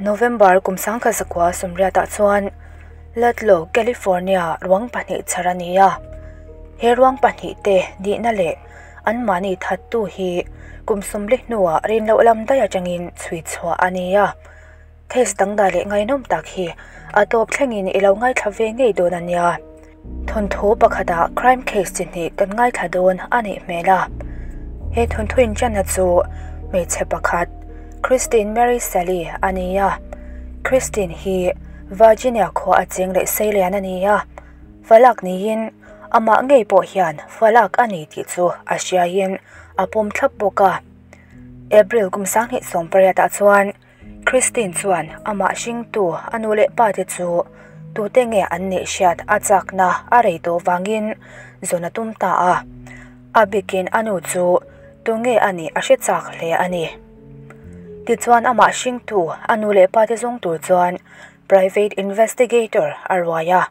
November kum 1980 ah chuan Ludlow, California ruang pahnih chhar a ni a. He ruang pahnih te nihna leh anmahni thattu hi kum 40 hnuah rin loh lam daih atangin chhui chhuah a ni a. Case dangdai leh ngaihnawm tak hi a tawp thlengin i lo ngaithla ve ngei dawn a nia. Thawnthu pakhatah crime case chi hnih kan ngaithla dawn a nih hmel a. He thawnthu inṭanna chu hmeichhe pakhat Christine Mary Sally a ni a. Christine hi Virginia khua a cheng leh seilian a ni a. Falak niin amah ngei pawh hian falak a ni tih chu a hriaiin a pawm thlap bawk a. April kum 2018 ah chuan Christine chuan amah hringtu a nu leh pa te chu tute nge an nih hriat a chakna a rei tawh vangin zawn a tum ta a. A bikin a nu chu tunge a nih a hre chak hle a ni. Tichuan amah hringtu a nu leh pa te zawng tur chuan private investigator a ruai a.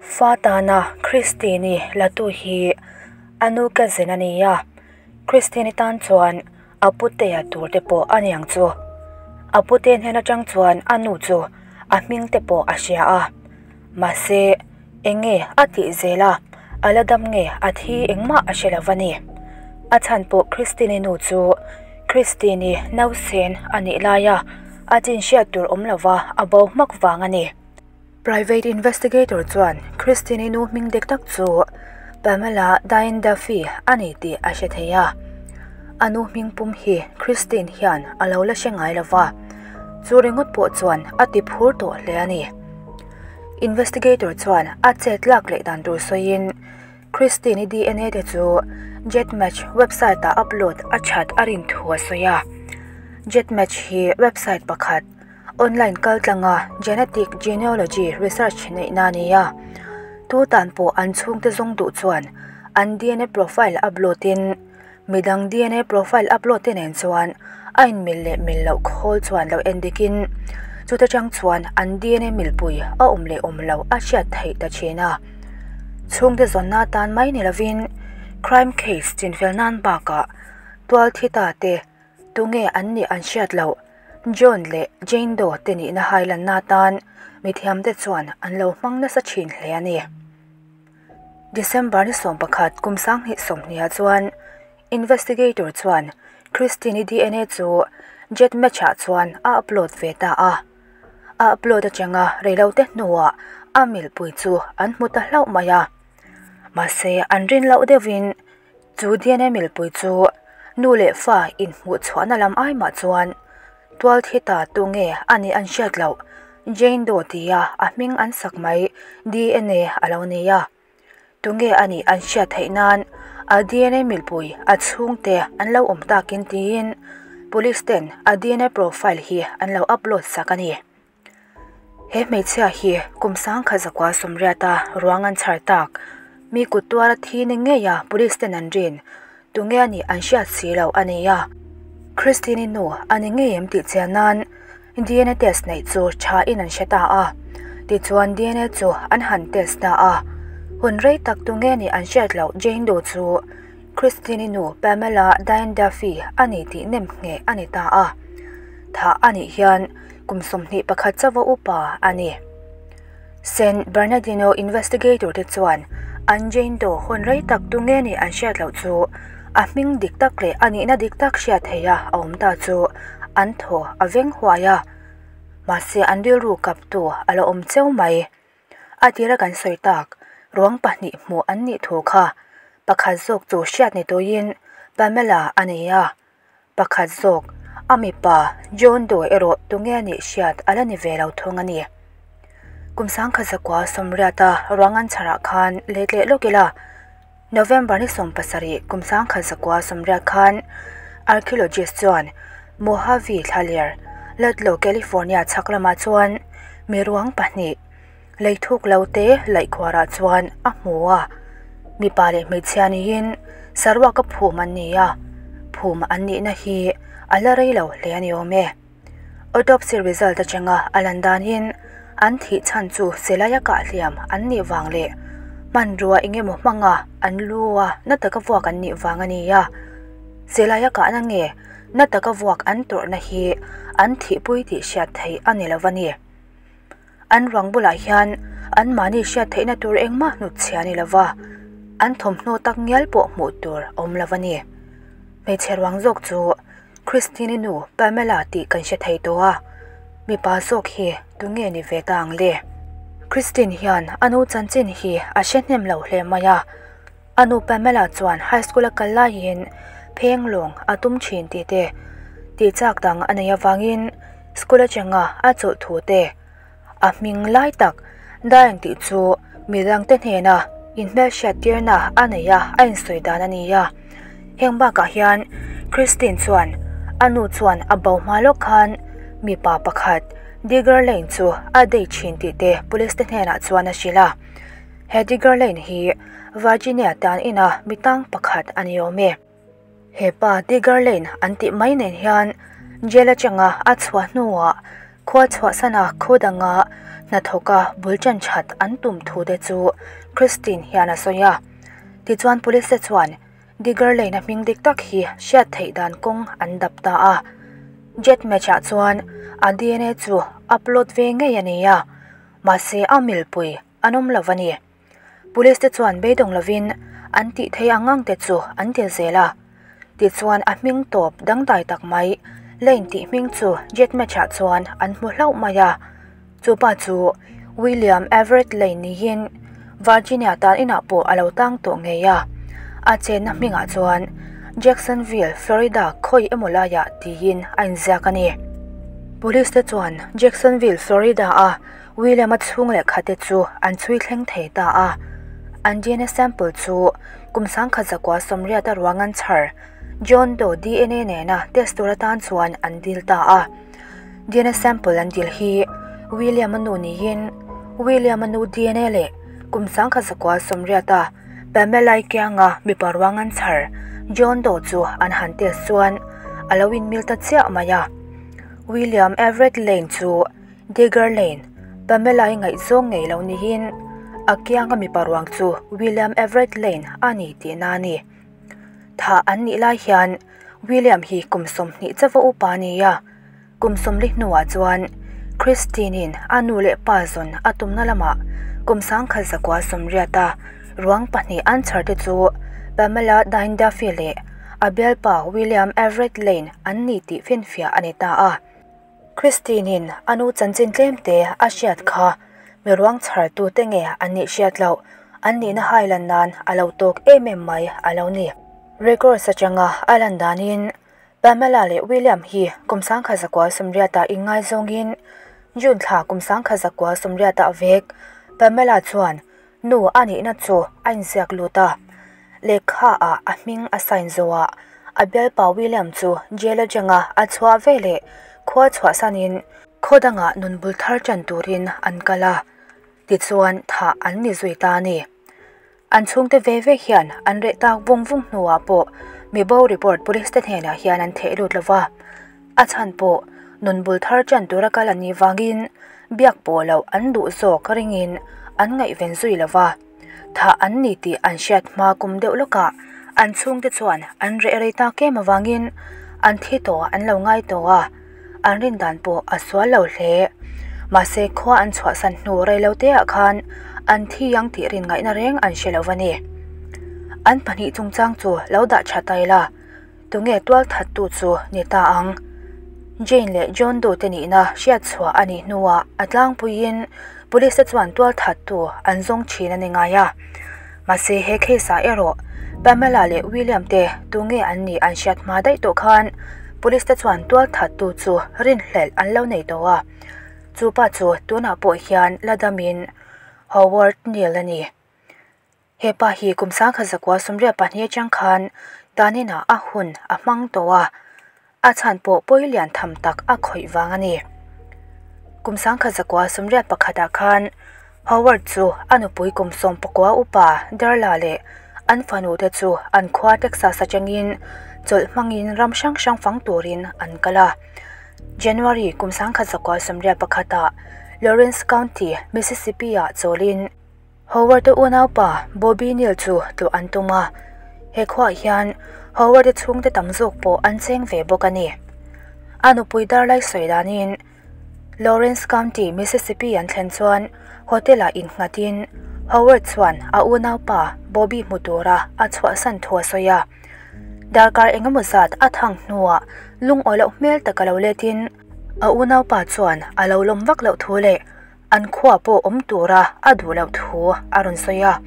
Fa tana Christine-i latu hi a nu cousin a ni a. Christine-i tan chuan a putea tur te pawh a niang chu. A pute hnen atang chuan a nu chu a hming te pawh a hria a. Mahse enge a tih zel a, a la dam nge a thi engmah a hre lo a ni. A chhan pawh Christine-i nu chu Christine-i nausen a nih laia a chin hriat tur awm lova a bo hmak vang a ni. Private investigator chuan Christine-i nu hming dik tak chu Pamela Diane Duffy a ni tih a hre thei a. A nu hming pum hi Christine hian a lo la hre ngai lova, chu ringawt pawh chuan a ti phur tawh hle a ni. Investigator chuan a chet lak leh dan tur sawiin Christine-i DNA te chu GEDmatch website ah upload a that a rin thu a sawi a. GEDmatch hi website pakhat online kaltlanga genetic genealogy research neihna a ni a. Tu tan pawh an chhungte zawng duh chuan an DNA profile upload in midang DNA profile upload te nen chuan a inmil leh mil loh khawl chuan lo en dikin chuta tang chuan an DNA milpui a awm leh awm loh a hriat theih ta thin a. Chhungte zawnna tan mai ni lovin crime case chinfel nan bakah tual thi ta te tunge an nih an hriat loh John leh Jane Doe te nihna hailanna tan mithiam te chuan an lo hmang nasa thin hle a ni. December ni 11 kum 2020 chuan investigator chuan Christine-i DNA chu GEDmatch ah chuan a upload ve ta a. A upload atanga reilote hnuah a milpui chu an hmu ta hlauh mai a. Mahse an rin loh deuhin chu DNA milpui chu nu leh fa inhmuh chhuahna lam ai mah chuan tual thi ta tunge a nih an hriat loh Jane Doe tia a hming an sak mai DNA a lo ni a. Tunge a nih an hriat theih nan a DNA milpui a chhungte an lo awm takin tiin police ten a DNA profile hi an lo upload sak a ni. He hmeichhia hi kum 1980 a ruang an chhar tak mi kut tuara thi ni ngei a police ten an rin tunge a nih an hriat si lo a ni a. Christine-i nu a ni ngei em tih chian nan DNA test neih chu tha in an hre ta a. Tichuan DNA chu an han test ta a. Hun rei tak tunge nih an hriat loh Jane Doe chu Christine-i nu Pamela Diane Duffy a ni tih nem nge a ni ta a. Tha a nih hian kum 21 chawa upa a ni. San Bernardino investigator te chuan an Jane Doe hun rei tak tunge nih an hriat loh chu a hming dik tak leh a nihna dik tak hriat thei a a awm ta chu an thaw a veng huai a. Mahse an rilru kap tu a lo awm cheu mai. A tira kan sawi tak ruang pahnih hmuh an nih thu kha pakhat zawk chu hriat ni tuin Pamela a ni a. Pakhat zawk a mipa John Doe erawh tunge nih hriat a la ni ve lo thung a ni. Kum 1980 a ruang an chharah khan let leh lawk ila. November ni 17 kum 1980 khan archaeologist chuan Mojave thlaler Ludlow, California chhaklama chuan mi ruang pahnih leithuk lo te laihkhuarah chuan a hmu a. Mipa leh hmeichhia niin saruak a phum an ni a. Phum an nihna hi a la rei lo hle a ni awm e. Autopsy result atanga a lan danin an thih chhan chu silai a kah hliam an nih vang leh hmanrua engemaw hmanga an lu a na taka vuak an nih vang a ni a. Silai a kahna nge na taka vuak an tawrhna hi an thihpui tih hriat theih a ni lo a ni. An ruang bulah hian anmahni hriat theihna tur engmah hnutchhia a ni lo va, an thawmhnaw tak ngial pawh hmuh tur a awm lo a ni. Hmeichhe ruang zawk chu Christine-i nu Pamela tih kan hre thei tawh a, mipa zawk hi tunge ni ve ta ang le? Christine hian a nu chanchin hi a hre hnem lo hle mai a, a nu Pamela chuan high school a kal laiin pheng lawng a tum thin tih te, tih chak dang a nei avangin school atanga a chawlh thu te, A hming lai tak Diane tih chu midangte hnena inhmelhriattirna a nei a, a insawi dan a ni a. Heng bakah hian Christine chuan a nu chuan a bo hma lawk khan mipa pakhat Digger Lane chu a date thin tih te police te hnenah chuan a hrilh a. He Digger Lane hi Virginia tan ina mi tang pakhat a ni awm e. He pa Digger Lane an tih mai nen hian jail atanga a chhuah hnuah khua chhuahsana khaw danga hnathawka bul tan that an tum thu te chu Christine hian a sawi a. Tichuan police te chuan Digger Lane a hming dik tak hi hriat theih dan kawng an dap ta a. Jet match ah chuan a DNA chu upload ve ngei a ni a, mahse a milpui an awm lo a ni. Police te chuan beidawng lovin an tih theih ang ang te chu an ti zel a. Tichuan a hming tawp dangdai tak mai Lane tih hming chu jet match ah chuan an hmu hlauh mai a. Chu pa chu William Everett Lane niin Virginia tan inah pawh a lo tang tawh ngei a. A chenna hmingah chuan Jacksonville, Florida khawi emaw laiah tiin a inziak a ni. Police te chuan Jacksonville, Florida a William-a chhung leh khate chu an chhui thleng thei ta a. An dna sample chu kum sangkhat zakua sawmriata ruang an chhar John Doe dna nena test tur atan chuan an dil ta a. Dna sample an dil hi William-a nu niin William-a nu dna leh kum sangkhat zakua sawmriata Pamela-i kianga mipa ruang an chhar John Doe chu an han test chuan a lo inmil ta chiah mai a. William Everett Lane chu Digger Lane, Pamela-i ngaihzawng ngei lo niin a kianga mipa ruang chu William Everett Lane a ni tihna a ni. Thah an nih lai hian William hi kum 20 chauva upa a ni a, kum 40 hnuah chuan Christine-in a nu leh pa zawn a tumna lamah kum 1980 ruang pahnih an chhar te chu Pamela Dine Duffy leh a bialpa William Everett Lane an ni tih finfiah a ni ta a. Christine-in a nu chanchin tlem te a hriat kha mi ruang chhar tu te nge an nih hriat loh, an nihna hai lan nan a lo tawk em em mai a lo ni. Records atanga a lan danin Pamela leh William hi kum 1980 inngaizawngin June thla kum 1980 vek Pamela chuan Nu a nihna chu a inziak lut a, lehkha ah a hming a sign zawhah a bialpa William chu jail atanga a chhuah veleh khua chhuahsanin khaw dangah nun bul thar tan turin an kal a, tichuan thah an ni zui ta a ni. An chhungte ve ve hian an reh tak vung vung hnuah pawh mibo report police te hnenah hian an theh lut lova, a chhan pawh nun bul thar tan tura kal an nih vangin biak pawh loh an duh zawk ringin an ngaihven zui lo va, thah an ni tih an hriat hma kum deuh lawkah an chhungte chuan an reh rei tak em avangin an thi tawh an lo ngai tawh a, an rin dan pawh a sual lo hle. Mahse khua an chhuahsan hnu rei lo teah khan an thi ang tih rin ngaihna reng an hre lo va ni. An pahnih chungchang chu lo dah tha ta ila. Tunge tualthattu chu ni ta ang? Jane leh John Doe te nihna hriat chhuah a nih hnuah a tlangpuiin police te chuan tualthattu an zawng thin a ni ngai a. Mahse he case ah erawh Pamela leh William te tunge an nih an hriat hma daih tawh khan police te chuan tualthattu chu rinhlelh an lo nei tawh a. Chu pa chu tunah pawh hian la damin Howard Neal a ni. He pa hi kum 1992 atang khan taninah a hun a hmang tawh a, a chhan pawh pawi lian tham tak a khawih vang a ni. Kum 1981 ah khan Howard chu a nupui kum 19 upa Darla leh an fanu te chu an khua Texas atangin chawlh hmangin ram hrang hrang fang turin an kal a. January kum 1981 ah Lawrence County, Mississippi ah chawlin, Howard-a unaupa Bobby Neal chu tlawh an tum a. He khuaah hian Howard-a chhungte tam zawk pawh an cheng ve bawk a ni. A nupui Darlai sawi danin Lawrence County, Mississippi an thlen chuan hotel-ah innghatin Howard chuan a unaupa Bobby hmu tura a chhuahsan thu a sawi a. Darkar engemaw zat a thang hnuah lungawi loh hmel taka lo letin a unaupa chuan a lo lawm vak loh thu leh an khua pawh awm tura a duh loh thu a rawn sawi a.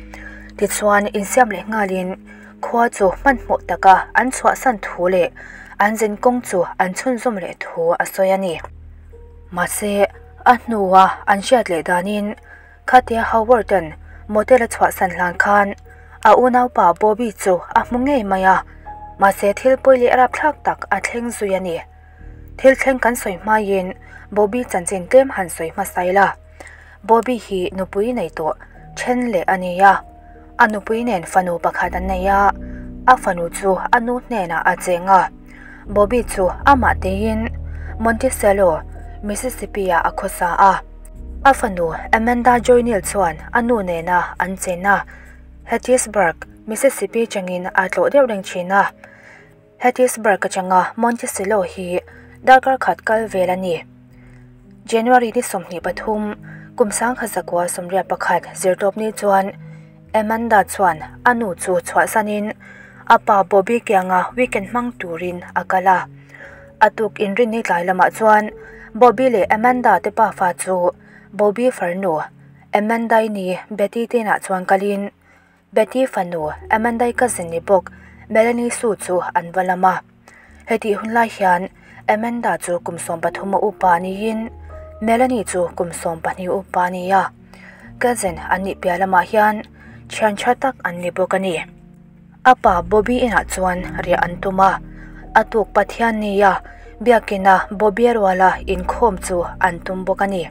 Tichuan insiam leh nghalin khua chu hmanhmawh taka an chhuahsan thu leh an zin kawng chu an chhunzawm leh thu a sawi a ni. Mahse, a hnua an hriat leh danin khatia Howard-a'n motel a chhuahsan hlan khan a unaupa Bobby chu a hmu ngei mai a, mahse thil pawi leh rapthlak tak a thleng zui a ni. Thil thleng kan sawi hmaiin Bobby chanchin tlem han sawi hmasa ila. Bobby hi nupui nei tawh then leh a ni a, a nupui nen fanu pakhat an nei a, a fanu chu a nu hnenah a cheng a. Bobby chu amah teiin Monticello, Mississippi-ah a khawsa a. A fanu Amanda Joy Neal chuan a nu nena an chen a, Hattiesburg, Mississippi changin a tlawh deuh reng thin a. Hattiesburg atanga Monticello hi darkar khat kal vel a ni. January ni 23, kum 1981 zirtawpni chuan Amanda chuan a nu chu chhuahsanin a pa Bobby kianga weekend hmang turin a kal a. A tuk inrinni tlai lamah chuan Bobby leh Amanda te pafa chu Bobby farnu Amanda-i ni Betty tenah chuan kalin Betty fanu Amanda-i cousin ni bawk Melanie Sue chu an va lam a. Hetih hun lai hian Amanda chu kum 13 a upa niin Melanie chu kum 12 upa a ni a. Cousin an nih piah lamah hian thian tha tak an ni bawk a ni. A pa Bobby inah chuan riah an tum a, a tuk Pathian nia biakina Bobby a ruala inkhawm chu an tum bawk a ni.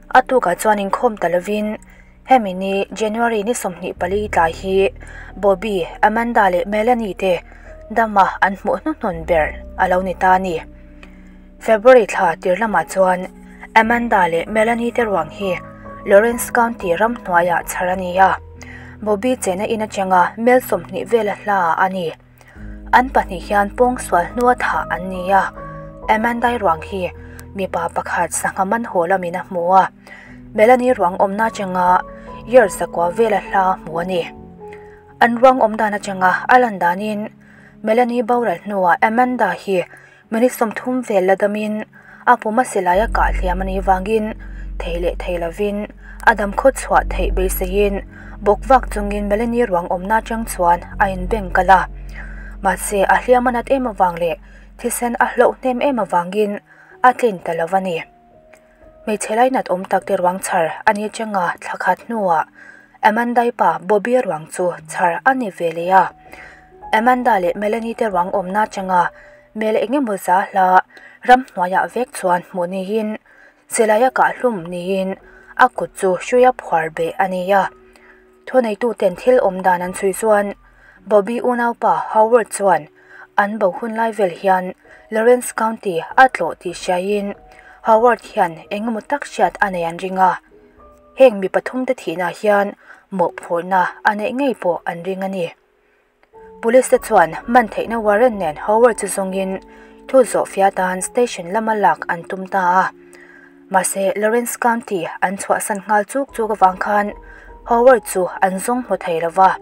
A tukah chuan inkhawm ta lovin hemi ni January ni 24 tlai hi Bobby, Amanda leh Melanie te dama an hmuh hnuhnun ber a lo ni ta a ni. February thla tir lamah chuan Amanda leh Melanie te ruang hi Lawrence County ram hnuaiah chhar a ni a, Bobby chena in atanga mel 20 vela hla a ni. An pahnih hian pawngsual hnua thah an ni a, Amanda-i ruang hi mipa pakhat sangha man haw lamin a hmu a, Melanie ruang awmna atanga yard zakua vela hla hmu a ni. An ruang awm dan atanga a lan danin Melanie boral hnuah Amanda hi minute 30 vel la damin a puma silai a kah hliam a nih vangin thei leh thei lovin a dam khaw chhuah theih beiseiin bawk vak chungin Melanie ruang awmna atang chuan a inbeng kal a. Mahse a hliam a nat em avang leh thisen a hloh hnem em avangin a tlin ta lo a ni. Hmeichhe lainat awm tak te ruang chhar a ni atanga thla khat hnuah Amanda-i pa Bobby ruang chu chhar a ni ve leh a. Amanda leh Melanie te ruang awmna atanga mel engemaw za hla ram hnuaiah vek chuan hmuh niin silai a kah hlum niin a kut chu hruia phuar beh a ni a. Thuneituten thil awm dan an chhui chuan Bobby unaupa Howard chuan an bo hun lai vel hian Lawrence County a tlawh tih hriaiin Howard hian engemaw tak hriat a nei an ring a. Heng mi pathum te thihna hian mawhphurhna a neih ngei pawh an ring a ni. Police te chuan man theihna warrant nen Howard chu zawngin thu zawh fia tan station lama lak an tum ta a. Mahse Lawrence County an chhuahsan nghal chuk chuk avang khan Howard chu an zawng hmu thei lova.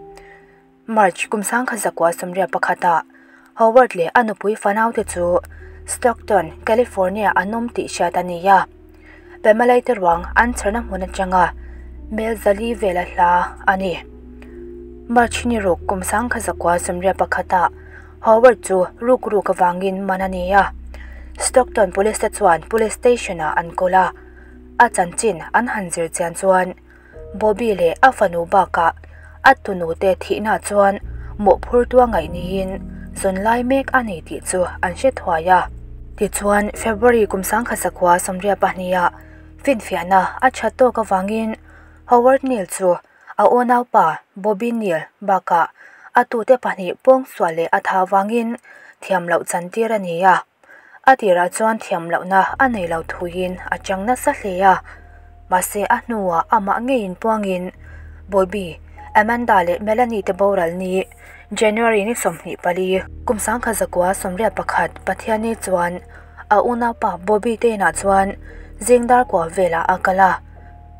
March kum 1981 Howard leh a nupui fanau te chu Stockton, California an awm tih hriat a ni a. Pamela te ruang an chharna hmun atanga mel zali vela hla a ni. March ni ruk kum 1981 Howard chu ruk ruk awangin man a ni a. Stockton Police te chuan police station ah an kawl a. A chanchin an han zir chian chuan Bobby leh a fanu bakah a tunu te thihna chuan mawhphur tua ngaih niin zawn lai mek a ni tih chu an hre thuai a. Tichuan February kum 1982 finfiahna a that tawk awangin Howard Neal chu a unaupa Bobby Neal bakah a tute pahnih pawngsual leh a tha awangin thiam loh chantir a ni a. A tirah chuan thiam lohna a nei lo thuin a chang nasa hle a. Mahse a hnuah amah ngeiin puangin Bobby, Amanda leh Melanie te boral ni January ni 24, kum 1981 Pathianni chuan a unaupa Bobby te inah chuan zing dar kua velah a kal a.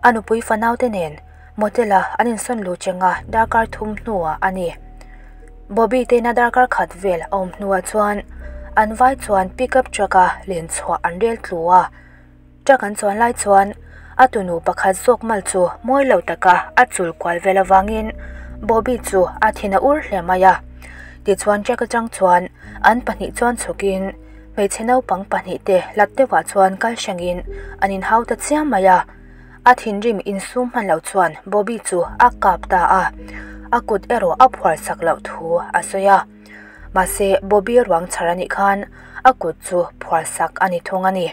A nupui fanau te nen motel a an insawn luh chenga darkar thum hnuah a ni. Bobby te ina darkar khat vel a awm hnuah chuan an vai chuan pickup truck a len chhuah an rel tlu a. Truck an chuan lai chuan a tunu pakhat zawk mal chu mawi lo taka a chul kual vel avangin Bobby chu a thin a ur hle mai a. Tichuan truck atang chuan an pahnih chuan chhukin hmeichhe naupang pahnih te hlat deuhah chuan kal hrangin an inhau ta chiam mai a. A thinrim insum hman lo chuan Bobby chu a kap ta a, a kut erawh a phuar sak loh thu a sawi a. Mahse Bobby ruang chhar anih khan a kut chu phuar sak a ni thung a ni.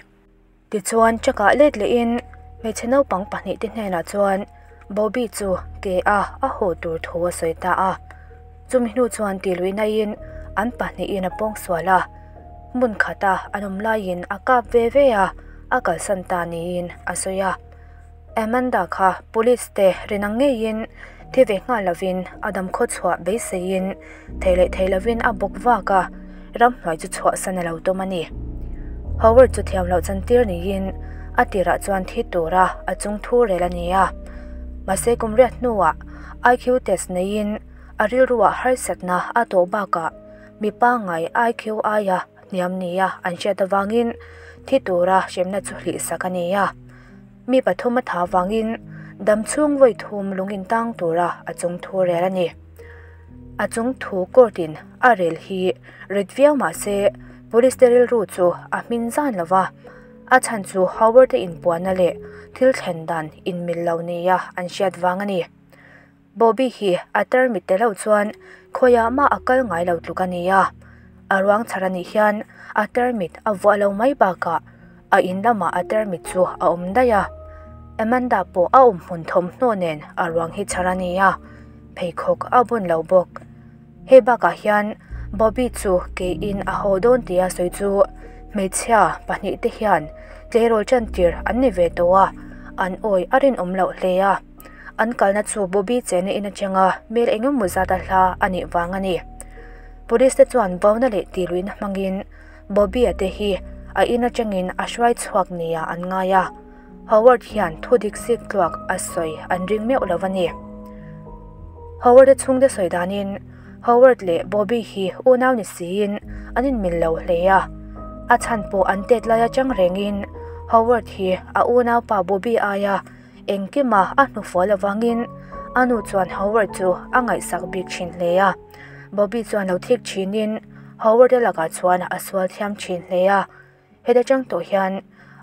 Tichuan truck-ah let lehin hmeichhe naupang pahnih te hnenah chuan Bobby chu ke a a haw tur thu a sawi ta a. Chumi hnu chuan ti lui naiin an pahnihin a pawng sual a, hmun khata an awm laiin a kap ve ve a, a kalsan ta niin a sawi a. Amanda kha police te rinang ngeiin thi ve nghal lovin a dam khaw chhuah beiseiin thei leh thei lovin a bawk vak a, ramhnuai chu chhuahsan a lo tum a ni. Howard chu thiam loh chantir niin a tirah chuan thi tura a chung thu rel a ni a. Mahse kum riat hnuah IQ test neiin a rilruah harsatna a tawh bakah mi pangngai IQ aia hniam nia an hriat avangin thi tura hremna chu hlihsak a ni a. Mi pathum a tha vangin dam chhung vawi thum lung in tang tura a chung thu rel a ni. A chung thu court in a rel hi rit viau mah se police te rilru chu a hmin zan lo va, a chhan chu Howard te inpuanna leh thil thlen dan inmil lo nia an hriat vang a ni. Bobby hi a tarmit te lo chuan khawiah mah a kal ngai lo tluk a ni a, a ruang chhar a nih hian a tarmit a vuah lo mai bakah a in lamah a tarmit chu a awm daih a. Amanda pawh a awm hmun thawmhnaw nen a ruang hi chhar a ni a, pheikhawk a bun lo bawk. Hei bakah hian Bobby chu keiin a haw dawn tia sawi chu hmeichhia pahnih te hian tleirawl chantir an ni ve tawh a, an awi a rinawm loh hle a. An kalna chu Bobby chena in atanga mel engemaw zat a hla a nih vang a ni. Police te chuan vauna leh tiluihna hmangin Bobby-a te hi a in atangin a hruai chhuak nia an ngai a, Howard hian thu dik zik tluak a sawi an ring meuh lo a ni. Howard-a chhungte sawi danin Howard leh Bobby hi unau ni siin an inmil lo hle a, a chhan pawh an tet lai atang rengin Howard hi a unaupa Bobby aia Engkima a hnufual avangin a nu chuan Howard chu a ngaihsak bik thin hle a. Bobby chuan lo thik thinin Howard-a lakah chuan a sual thiam thin hle a. Heta tang tawh hian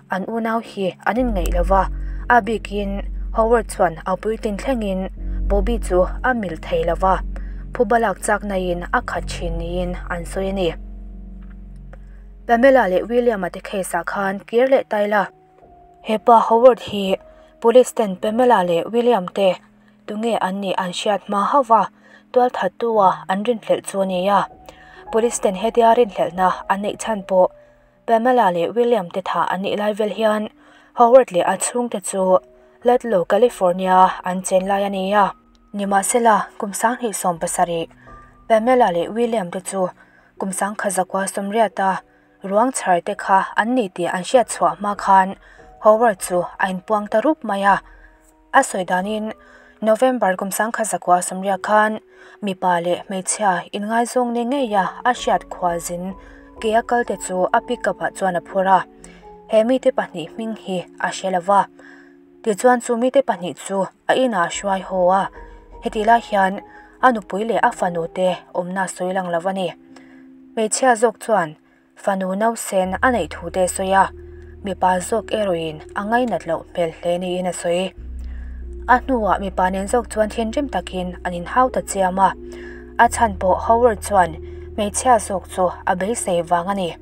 an unau hi an inngeih lo va, a bikin Howard chuan a puitlin thlengin Bobby chu a mil thei lo va, phuba lak chaknain a khat thin niin an sawi a ni. Pamela leh William-a te case-ah khan kir leh ta ila. Hepa Howard hi Police ten Pamela leh William te tunge an nih an hriat hma hauh va, tualthattu a an rinhlelh chu a ni a. Police ten hetia rinhlelhna an neih chhan pawh Pamela leh William te thah an nih lai vel hian Howard leh a chhungte chu Ludlow, California an chen lai a ni a. Nimahsela, kum 2017 Pamela leh William te chu kum 1980 Ruang chhar te kha an ni tih an hriat chhuah hma khan Howard chu a inpuang ta rup mai a. A sawi danin November kum 1980 khan mipa leh hmeichhia inngaizawng ni ngeia a hriat khualzin ke a kal te chu a pickup ah chuan a phur a. He mite pahnih hming hi a hre lo va. Tichuan chu mite pahnih chu a inah a hruai haw a. Hetih lai hian a nupui leh a fanu te awmna sawi lang lo a ni. Hmeichhia zawk chuan fanu nausen a neih thu te a sawi a, mipa zawk erawhin a ngainat loh hmel hle niin a sawi. A hnuah mipa nen zawk chuan thinrim takin an inhau ta chiam a, a chhan pawh Howard chuan hmeichhia zawk chu a beisei vang a ni.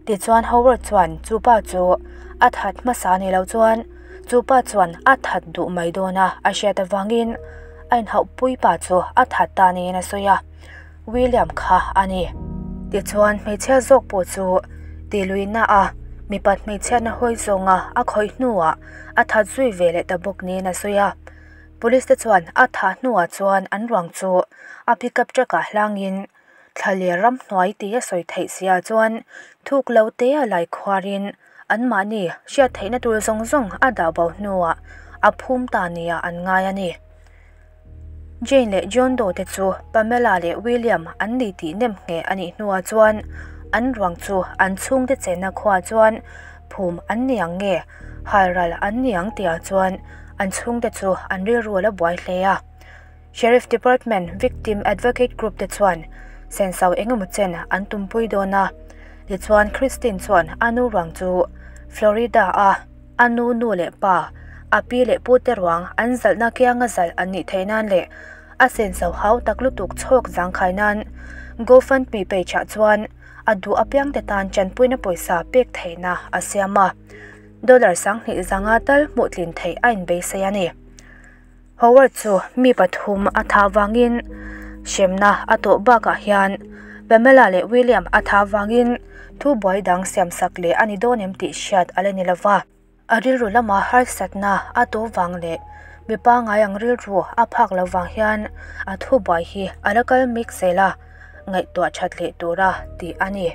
Tichuan Howard chuan chu pa chu a that hmasa ni lo chuan chu pa chuan a that duh mai dawn a a hriat avangin a inhauhpui pa chu a that ta niin a sawi a. William kha a ni. Tichuan hmeichhia zawk pawh chu tiluihna a mipat hmeichhiatna hawi zawnga a khawih hnuah a that zui ve leh ta bawk niin a sawi a. Police te chuan a thah hnuah chuan an ruang chu a pickup truck ah hlangin thlaler ramhnuai tih a sawi theih si ah chuan thuk lo te a lai khuarin anmahni hriat theihna tur zawng zawng a dah bo hnuah a phum ta nia an ngai a ni. Jane leh John Doe te chu Pamela leh William an ni tih nem ngheh a nih hnuah chuan an ruang chu an chhungte chenna khuaah chuan phum an ni ang nge halral an ni ang tihah chuan an chhungte chu an rilru a la buai hle a. Sheriff Department Victim Advocate Group te chuan senso engemaw chen an tumpui dawn a, tichuan Christine chuan a nu ruang chu Florida a A nu nu leh pa, a pi leh pute ruang an zalhna kianga zalh an nih theih nan leh a senso hau tak lutuk chhawk zangkhai nan GoFundMe page ah chuan a duh apiangte tan tanpuina pawisa pek theihna a siam a, dollar 2000 zanga tal hmuh tlin theih a inbeisei a ni. Howard chu mi pathum a thah vangin hremna a tawh bakah hian Pamela leh William a thah vangin thu buai dang siamsak leh a ni dawn em tih hriat a la ni lova. A rilru lama harsatna a tawh vang leh mi pangngai ang rilru a phak loh vang hian a thu buai hi a la kal mek zel a, ngaihtuah that leh tura tih a ni.